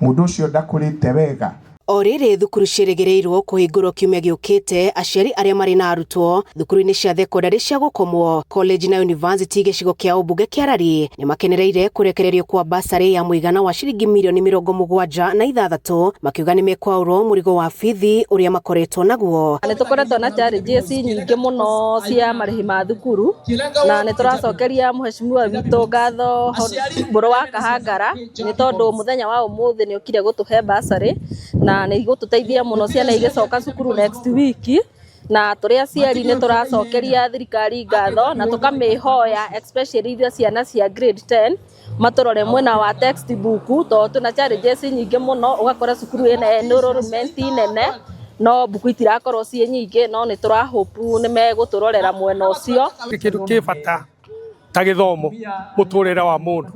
Mũndũ ũcio ndakũrĩte wega. O rĩrĩ thukuru ciĩrĩgĩrĩirwo kũhingũrwo kiumia gĩũkĩte, aciari arĩa marĩ na arutwo thukuru-inĩ cia thekondarĩ cia gũkomwo, college na university gĩcigo kĩa ũmbunge kĩa Lari nĩ makenereire kũrekererio kwa basarĩ ya mũigana wa ciringi mirioni 76, makiuga nĩ mekwaũrwo mũrigo wa bithi ũrĩa makoretwo naguo. Nĩ tũkoretwo na challenges nyingĩ mũno cia marĩhi ma thukuru, na nĩ tũracokeria mheshimiwa witũ ngatho Mbũrũ wa Kahangara, nĩ tondũ mũthenya wa ũmũthĩ nĩ okire gũtũhe bursary, na nĩ igũtũteithia mũno ciana igĩcoka cukuru next week. Na tũrĩ aciari nĩ tũracokeria thirikari ngatho na tũkamĩhoya, especially ithuĩ ciana cia grade 10, matũrore mwena wa textbook, tondũ twĩna challenges nyingĩ mũno. Ũgakora cukuru ĩna enrollment nene no mbuku itirakorwo ciĩ nyingĩ, no nĩ tũra hope nĩ megũtũrorera mwena ũcio. Kĩndũ kĩ bata ta gĩthomo mũtũrĩre wa mũndũ,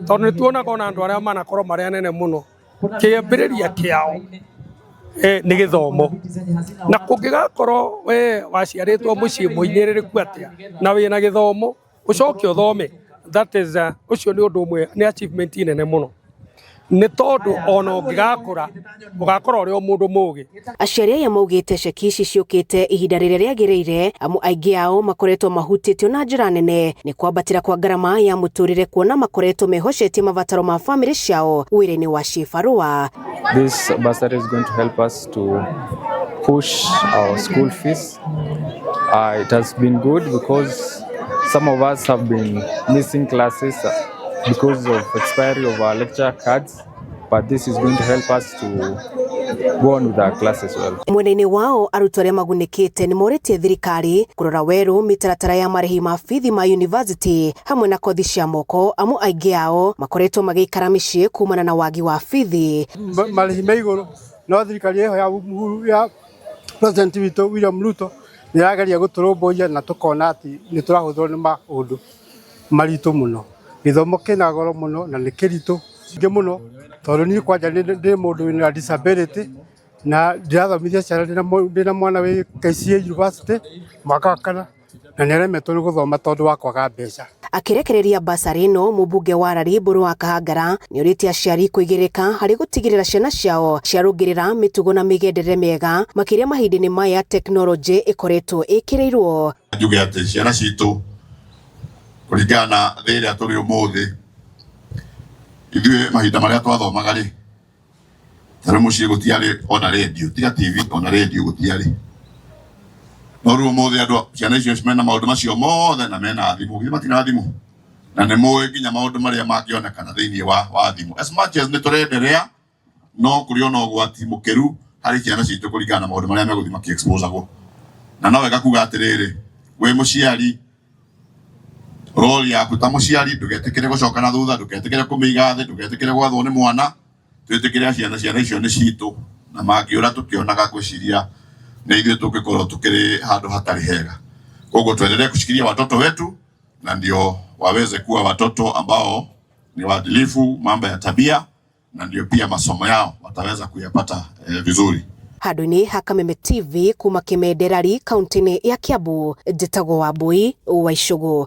tondũ nĩ tuonaga ona andũ arĩa manakorwo marĩ anene mũno, kĩambĩrĩria kĩao nĩ gĩthomo. Na kũngĩgakorwo we waciarĩtwo mũciĩ mũhinyĩrĩrĩku atĩa na wĩna gĩthomo, ũcoke ũthome, that is ũcio nĩ ũndũ ũmwe, nĩ achievement nene mũno, nĩ tondũ ona ũngĩgakũra ũgakorwo ũrĩ o mũndũ mũgĩ. Aciari aya maugĩte ceki ici ciũkĩte ihinda rĩrĩa rĩagĩrĩire, amu aingĩ ao makoretwo mahutĩtio na njĩra nene nĩ kwambatĩra kwa ngarama ya mũtũrĩre, kuona makoretwo mehocetie mabataro ma bamĩrĩ ciao wĩra-inĩ wa cibarũa. This bursary is going to help us to push our school fees. It has been good because some of us have been missing classes because of expiry of our lecture cards, but this is going to help us to go on with our class as well. Mwena-inĩ wao, arutwo arĩa magunĩkĩte nĩ morĩtie thirikari kũrora werũ mĩtaratara ya marĩhi ma bithi ma university hamwe na kothi cia moko, amu aingĩ ao makoretwo magĩikara mĩciĩ kumana na wagi wa bithi. Marĩhi me igũrũ, no thirikari ĩyo ya Uhuru, ya president witũ William Ruto, nĩ ĩrageria gũtũrũmbũiya na tũkona atĩ nĩ tũrahũthĩrwo nĩ maũndũ maritũ mũno. Gĩthomo kĩna goro mũno na nĩ kĩritũ ingĩ mũno, tondũ niĩ kwanja ndĩ mũndũ wĩna disability na ndĩrathomithia ciana. Ndĩna mwana wĩ KCA University mwaka wa kana na nĩ aremetwo nĩ gũthoma tondũ wa kwaga mbeca. Akĩrekereria basarĩ ĩno, mũmbunge wa Lari Mbũrũ wa Kahangara nĩ orĩtie aciari kũigĩrĩka harĩ gũtigĩrĩra ciana ciao ciarũngĩrĩra mĩtugo na mĩgendere mĩega, makĩria mahinda-inĩ maya tekinoronjĩ ĩkoretwo ĩkĩrĩirwo. Njuge atĩ ciana citũ, kũringana na thĩ ĩrĩa tũrĩ ũmũthĩ, ithuĩ mahinda marĩa twathomaga rĩ, tarĩ mũciĩ gũtiarĩ ona radio, tiga TV, ona radio gũtiarĩ. No rĩu ũmũthĩ andũ, ciana icio mena maũndũ macio mothe na mena thimũ. Githĩ matina thimũ? Na nĩ mũĩ nginya maũndũ marĩa mangĩonekana thĩinĩ wa thimũ. As much as nĩ tũrenderea, no kũrĩ ona ũgwati mũkĩru harĩ ciana citũ kũringana na maũndũ marĩa megũthiĩ makĩ-exposagwo. Na no wega kuga atĩrĩrĩ, wĩ mũciari, role yaku ta mũciari, ndũgetĩkĩre gũcoka na thutha, ndũgetĩkĩre kũmĩiga thĩ, ndũgetĩkĩre gwathwo nĩ mwana. Twĩtĩkĩre ciana icio nĩ citũ, na mangĩũra tũkĩonaga, ngwĩciria nĩ ithuĩ tũngĩkorwo tukĩrĩ handũ hatarĩ hega. Koguo tuendelee kushikilia watoto wetu na ndio waweze kuwa watoto ambao ni waadilifu, mambo ya tabia, na ndio pia masomo yao wataweza kuyapata vizuri. Handũ-inĩ ha Kameme TV kuma Kĩmenderari, kaunti-inĩ ya Kiambu, njĩtagwo Wambui wa Icũgũ.